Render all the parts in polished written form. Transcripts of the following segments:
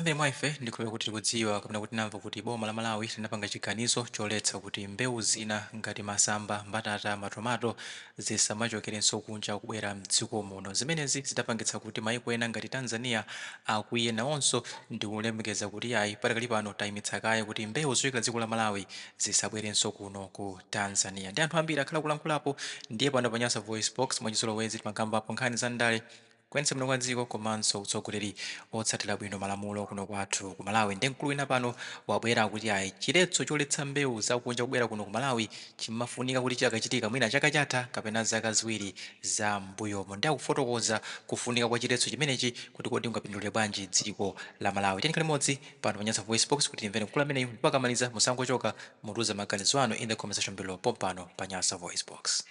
Ambiri mwa ife ndikhulupirira kuti tikudziwa kapena kuti tinamva kuti boma la Malawi linapanga chiganizo choletsa kuti mbewu zina ngati masamba, mbatata, matomato zisamachokerenso kunja kubwera mdziko muno. Zimenezi zidapangitsa kuti maiko ena ngati Tanzania akwiye nawonso ndikulengeza kuti ayi, patakali pano tayimitsa kaye kuti mbewu zochokera dziko la Malawi zisabwerenso kuno ku Tanzania. Ndi anthu ambiri akhala kulankhulapo. Ndiye pano pa Nyasa Voice Box, mwachizolowezi timakambapo nkhani za ndale, kuyendetsa bwino kwa dziko komanso utsogoleri otsatira bwino malamulo kuno kwathu ku Malawi. Ndi mkulu wina pano wabwera kuti ayi, chiletso choletsa mbewu zakunja kubwera kuno ku Malawi chimafunika kuti chakachitika mwina chaka chatha kapena zaka 2 za mbuyomo. Ndi akufotokoza kufunika kwa chiletso chimenechi kuti kodi ungapindulire bwanji dziko la Malawi. Tiyeni limodzi pano pa Nyasa Voice Box kuti timvere mkulu ameneyu, ndipo akamaliza musangochoka, mutiuze maganizo anu in the comment section below pompano pa Nyasa Voice Box.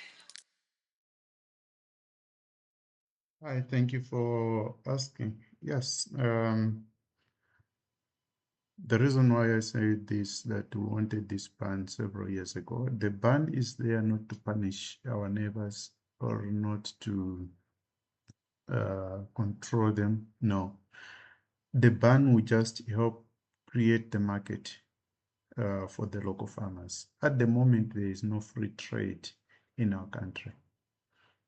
Hi, thank you for asking. Yes, the reason why I say this, that we wanted this ban several years ago, the ban is there not to punish our neighbors or not to control them. No, the ban will just help create the market for the local farmers. At the moment, there is no free trade in our country.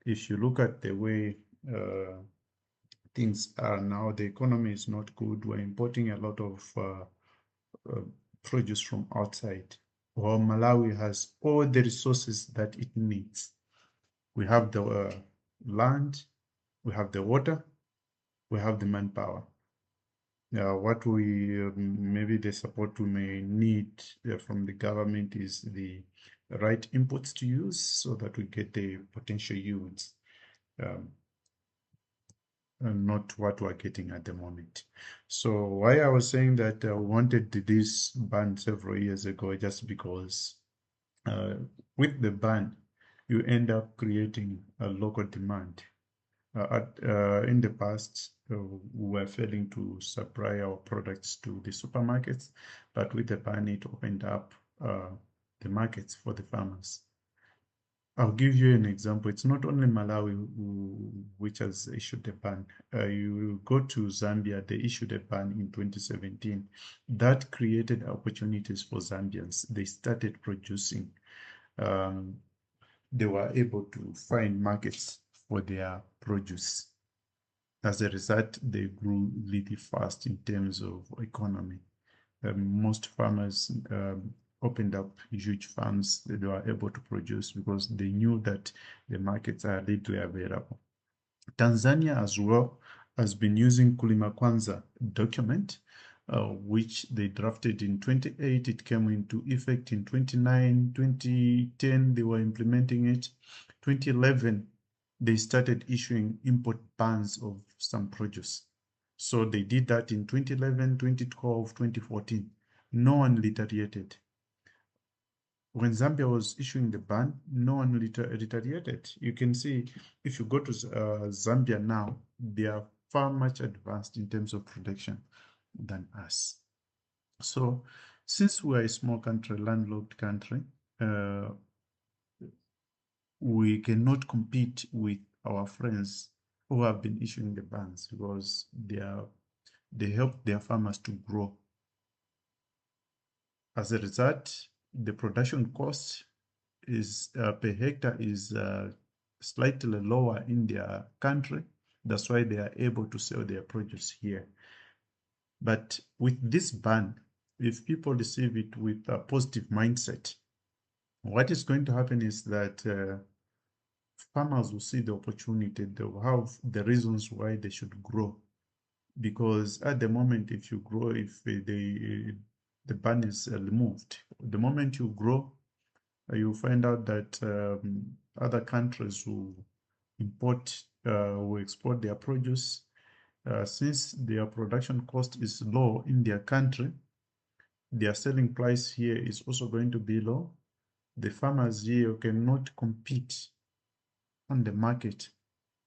If you look at the way things are now, the economy is not good. We're importing a lot of produce from outside. While Malawi has all the resources that it needs. We have the land, we have the water, we have the manpower. What we maybe the support we may need from the government is the right inputs to use so that we get the potential yields, and not what we're getting at the moment. So why I was saying that I wanted this ban several years ago, just because with the ban, you end up creating a local demand. In the past, we were failing to supply our products to the supermarkets, but with the ban, it opened up the markets for the farmers. I'll give you an example. It's not only Malawi which has issued a ban. You go to Zambia, they issued a ban in 2017. That created opportunities for Zambians. They started producing. They were able to find markets for their produce. As a result, they grew really fast in terms of economy. Most farmers opened up huge farms that they were able to produce because they knew that the markets are readily available. Tanzania as well has been using Kulima Kwanza document, which they drafted in 2008. It came into effect in 2009, 2010, they were implementing it. 2011, they started issuing import bans of some produce. So they did that in 2011, 2012, 2014. No one retaliated. When Zambia was issuing the ban, no one retaliated. You can see if you go to Zambia now, they are far much advanced in terms of production than us. So since we are a small country, landlocked country, we cannot compete with our friends who have been issuing the bans because they help their farmers to grow. As a result, the production cost is per hectare is slightly lower in their country. That's why they are able to sell their produce here. But with this ban, if people receive it with a positive mindset, what is going to happen is that farmers will see the opportunity. They will have the reasons why they should grow. Because at the moment, if you grow, if the ban is removed, the moment you grow, you find out that other countries will import, will export their produce. Since their production cost is low in their country, their selling price here is also going to be low. The farmers here cannot compete on the market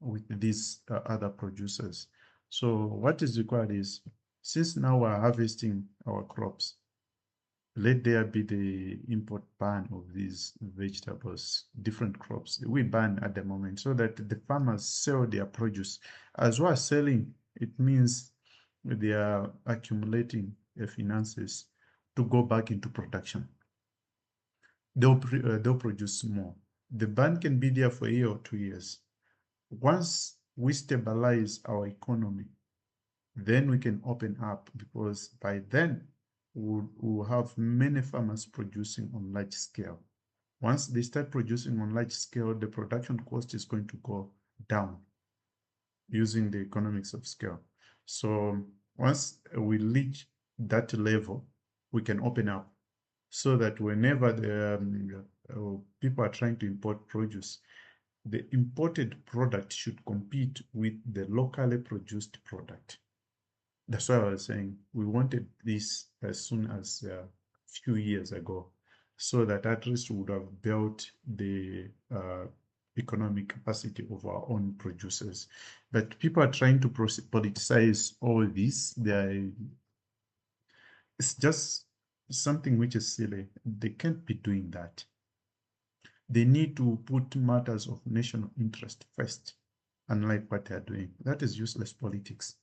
with these other producers. So what is required is, since now we're harvesting our crops, let there be the import ban of these vegetables, different crops we ban at the moment, so that the farmers sell their produce. As well as selling, it means They are accumulating finances to go back into production. They'll produce more. The ban can be there for a year or 2 years. Once we stabilize our economy, then we can open up, because by then we'll have many farmers producing on large scale. Once they start producing on large scale, the production cost is going to go down using the economics of scale. So once we reach that level, we can open up so that whenever the people are trying to import produce, the imported product should compete with the locally produced product. That's why I was saying we wanted this as soon as a few years ago, so that at least we would have built the economic capacity of our own producers. But people are trying to politicize all this. It's just something which is silly. They can't be doing that. They need to put matters of national interest first, unlike what they are doing. That is useless politics.